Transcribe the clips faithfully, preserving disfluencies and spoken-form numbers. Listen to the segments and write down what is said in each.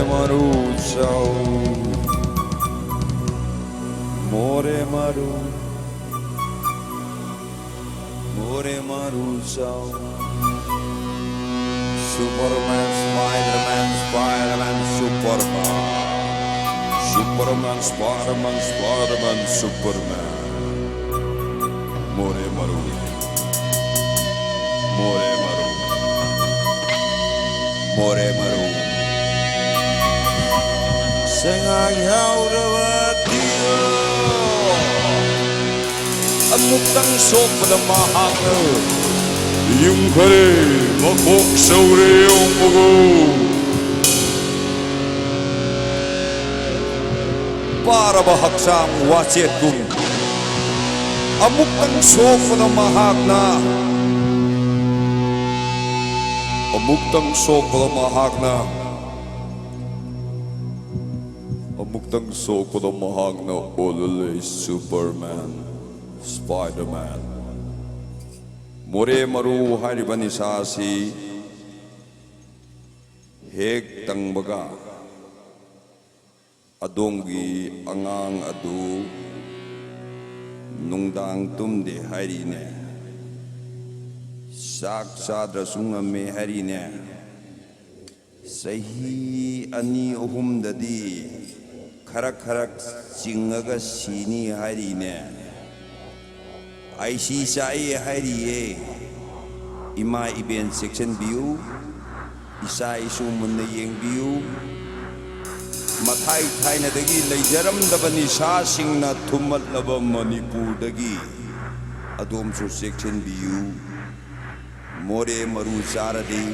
ꯃꯔꯨ ꯆꯥꯎ, ꯃꯣꯔꯦ ꯃꯔꯨ, ꯃꯣꯔꯦ ꯃꯔꯨ ꯆꯥꯎ꯫ Superman, Spiderman, Spiderman, Superman. Superman, Spiderman, Spiderman, Superman. ꯃꯣꯔꯦ ꯃꯔꯨ, ꯃꯣꯔꯦ ꯃꯔꯨ, ꯃꯣꯔꯦ ꯃꯔꯨ꯫ ꯁꯦꯡꯉꯥꯛ ꯌꯥꯎꯔꯕ ꯗꯤꯌꯣ꯫ ꯑꯃꯨꯛꯇꯪ ꯁꯣꯛꯄꯗ ꯃꯍꯥꯛꯅ ꯌꯨꯝꯈꯔꯦ ꯃꯀꯣꯛ ꯆꯧꯔꯦ ꯌꯣꯡꯕꯒꯨ꯫ ꯄꯥꯔꯕ ꯍꯛꯆꯥꯡ ꯋꯥꯆꯦꯠꯀꯨꯝ꯫ ꯑꯃꯨꯛꯇꯪ ꯁꯣꯛꯄꯗ ꯃꯍꯥꯛꯅ, ꯑꯃꯨꯛꯇꯪ ꯁꯣꯛꯄꯗ ꯃꯍꯥꯛꯅ, ꯑꯃꯨꯛꯇꯪ ꯁꯣꯛꯄꯗ ꯃꯍꯥꯛꯅ ꯑꯣꯜꯍꯜꯂꯦ Superman, Spiderman꯫ ꯃꯣꯔꯦ ꯃꯔꯨ ꯍꯥꯏꯔꯤꯕ ꯅꯤꯁꯥ ꯑꯁꯤ ꯍꯦꯛ ꯇꯪꯕꯒ ꯑꯗꯣꯝꯒꯤ ꯑꯉꯥꯡ ꯑꯗꯨ ꯅꯨꯡꯗꯥꯡ ꯇꯨꯝꯗꯦ ꯍꯥꯏꯔꯤꯅꯦ, ꯆꯥꯛ ꯆꯥꯗ꯭ꯔꯁꯨ ꯉꯝꯃꯦ ꯍꯥꯏꯔꯤꯅꯦ, ꯆꯍꯤ ꯑꯅꯤ ꯑꯍꯨꯝꯗꯗꯤ ꯈꯔ ꯈꯔ ꯆꯤꯡꯉꯒ ꯁꯤꯅꯤ ꯍꯥꯏꯔꯤꯅꯦ꯫ ꯑꯥꯏ ꯁꯤ ꯆꯥꯛꯑꯦ ꯍꯥꯏꯔꯤꯌꯦ꯫ ꯏꯃꯥ ꯏꯕꯦꯟ ꯆꯦꯛꯁꯤꯟꯕꯤꯌꯨ, ꯏꯆꯥ ꯏꯁꯨ ꯃꯨꯟꯅ ꯌꯦꯡꯕꯤꯌꯨ꯫ ꯃꯊꯥꯏ ꯊꯥꯏꯅꯗꯒꯤ ꯂꯩꯖꯔꯝꯗꯕ ꯅꯤꯁꯥꯁꯤꯡꯅ ꯊꯨꯝꯍꯠꯂꯕ ꯃꯅꯤꯄꯨꯔꯗꯒꯤ ꯑꯗꯣꯝꯁꯨ ꯆꯦꯛꯁꯤꯟꯕꯤꯌꯨ꯫ ꯃꯣꯔꯦ ꯃꯔꯨ ꯆꯥꯔꯗꯤ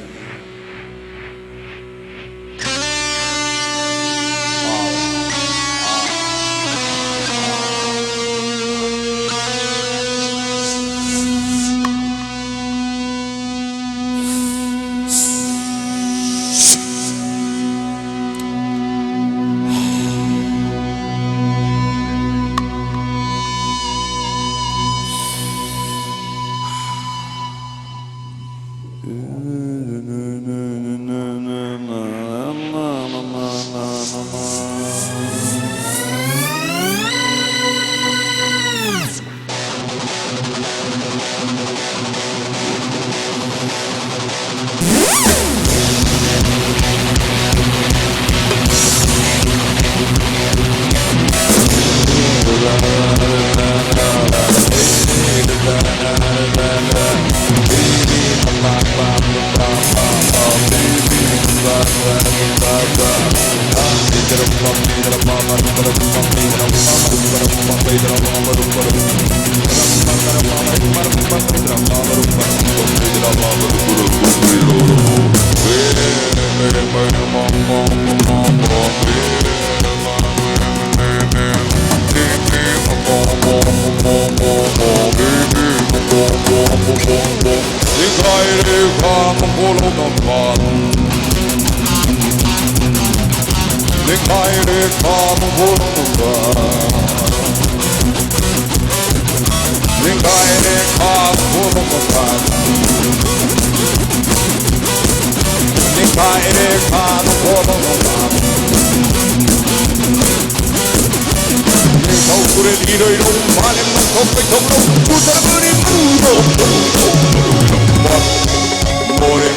More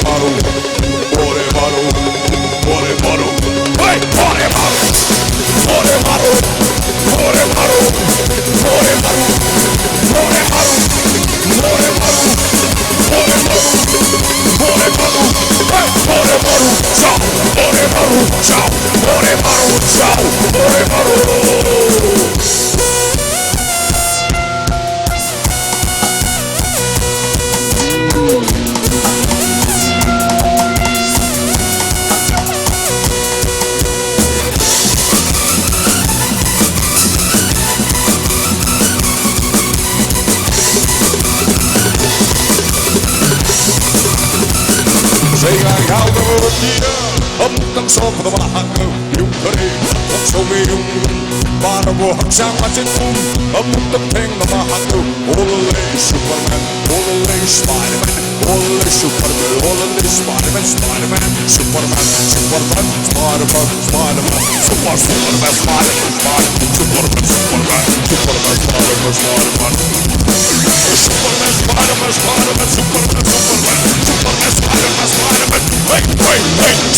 maru, more maru, more maru. Hey, more maru, more maru, more maru, more maru, more maru, more maru, more maru, more maru. Hey, more maru, ciao, more maru, ciao, more maru, ciao, more maru. ꯆꯩꯒ ꯌꯥꯎꯗꯕ ꯇꯤꯌꯥ ꯑꯃꯨꯛꯇꯪ ꯁꯣꯛꯄꯗ ꯃꯍꯥꯛꯅ ꯌꯨꯝ ꯈꯔꯤ ꯁꯧꯃꯤ ꯌꯨꯝ ꯄꯥꯔꯕꯣ ꯍꯛꯆꯥꯡ ꯃꯆꯦꯠ ꯄꯨꯝ ꯑꯃꯨꯛꯇꯪ ꯊꯦꯡꯅ ꯃꯍꯥꯛꯄꯨ ꯑꯣꯜꯂꯦ ꯁꯨꯄꯔꯃꯦꯟ ꯑꯣꯜꯂꯦ ꯁ꯭ꯄꯥꯏꯗꯔꯃꯦꯟ ꯑꯣꯜꯂꯦ ꯁꯨꯄꯔꯃꯦꯟ ꯑꯣꯜꯂꯦ Spiderman Spiderman Superman Superman Spiderman Spiderman super Superman Spiderman Spiderman Superman Superman Spiderman Spiderman Superman Spiderman Spiderman Superman Spiderman Spiderman Spiderman Spiderman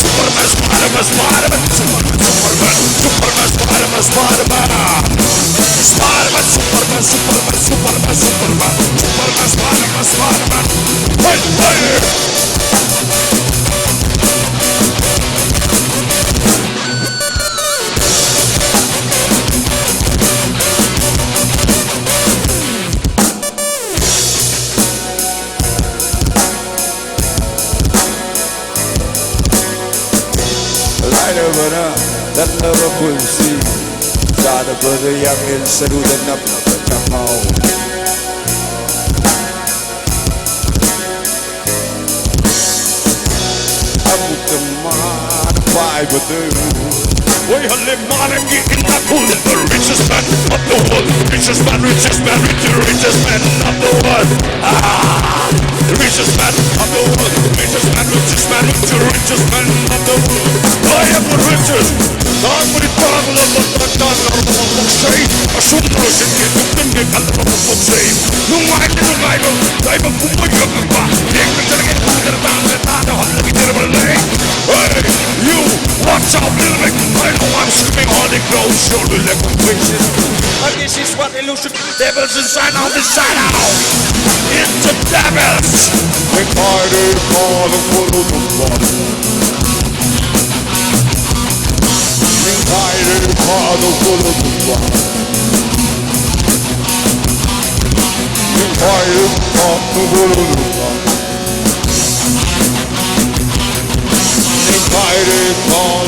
Spiderman Spiderman Spiderman Spiderman Spiderman Spiderman Spiderman Spiderman Spiderman Spiderman Spiderman Spiderman Spiderman ꯂꯥꯏꯔꯕꯅ ꯇꯜꯂꯕ ꯄꯨꯟꯁꯤ, ꯆꯥꯗꯕꯗ ꯌꯥꯝꯃꯦꯟ ꯁꯔꯨꯗ ꯅꯞꯅꯕ ꯆꯥꯛꯈꯥꯎ꯫ ꯑꯃꯨꯛꯇ ꯃꯥꯅ ꯄꯥꯏꯕꯗꯨ ꯑꯣꯏꯍꯜꯂꯦ ꯃꯥꯂꯦꯝꯒꯤ ꯏꯅꯥꯛ ꯈꯨꯜꯂꯕ richest man of the world, richest man, richest man, richest, richest man of the world. Ah, richest man of the world, richest man, richest man, richest, richest man of the world. I am the richest. ꯇꯥꯡꯕꯗꯤ ꯇꯥꯡꯂꯕ ꯇꯥꯡ ꯇꯥꯡꯂꯕ ꯄꯣꯠꯆꯩ, ꯑꯁꯨꯝꯕꯁꯤꯗꯤ ꯇꯨꯡꯗꯟꯒꯤ ꯈꯜꯂꯕ ꯄꯣꯠꯆꯩ꯫ ꯅꯨꯡꯉꯥꯏꯗꯤ ꯅꯨꯡꯉꯥꯏꯕ ꯇꯥꯏꯕꯪ ꯄꯨꯝꯕ ꯌꯣꯛꯂꯛꯄ ꯌꯦꯡꯕ ꯆꯠꯂꯒꯦ ꯇꯥꯡꯗꯅ ꯇꯥꯡꯗꯅ ꯇꯥꯗ ꯍꯜꯂꯒ ꯇꯤꯔꯕ ꯂꯩ꯫ Hey, you, watch out, little bit. I know I'm screaming all the girls, show the leg of faces. But this is what illusion devils inside out, inside out. It's the devils. They call, they call, they call, they call. They call, they call, they call, they call. They call, they call, they call, they call. They call, they call,